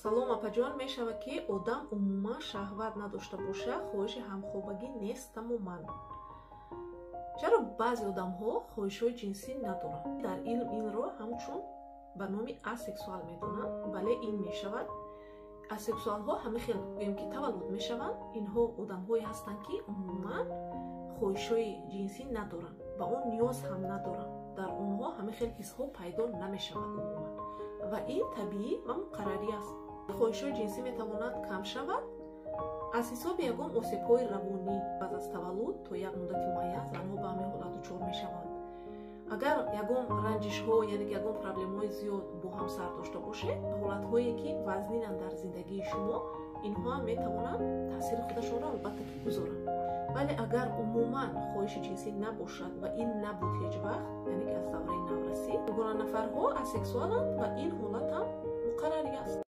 Салом, апаҷон. Мешавад, ки одам умуман шаҳват надошта бошад, хоҳиши ҳамхобагӣ нест тамоман? Чаро баъзе одамҳо хоҳишҳои ҷинсӣ надоранд? Дар илм инро ҳамчун ба номи асексуал медонанд. Бале, ин мешавад. Асексуалҳо ҳама хел гӯем, ки таваллуд мешаванд. Инҳо одамҳое ҳастанд, ки умуман хоҳишҳои ҷинсӣ надоранд, ба он ниёз ҳам надоранд. Дар онҳо ҳама хел ҳисҳо пайдо намешавад умуман, ва ин табиӣ ва муқаррарӣ аст. Хоҳишҳои ҷинсӣ метавонад кам шавад аз ҳисоби ягон осебҳои равонӣ. Баъд аз таваллуд то як муддати муайян занҳо ба ҳамин ҳолат дучор мешаванд. Агар ягон ранҷишҳо, яъне ки ягон проблемаҳои зиёд бо ҳамсар дошта бошед, ҳолатҳое, ки вазнинанд дар зиндагии шумо, инҳо ҳам метавонанд таъсири худашонро, албатта, ки гузоранд. Вале агар умуман хоҳиши ҷинсӣ набошад ва ин набуд ҳеҷ вақт, яъне ки аз давраи наврасӣ, гуна нафарҳо асексуаланд ва ин ҳолат ҳам муқаррарӣ аст.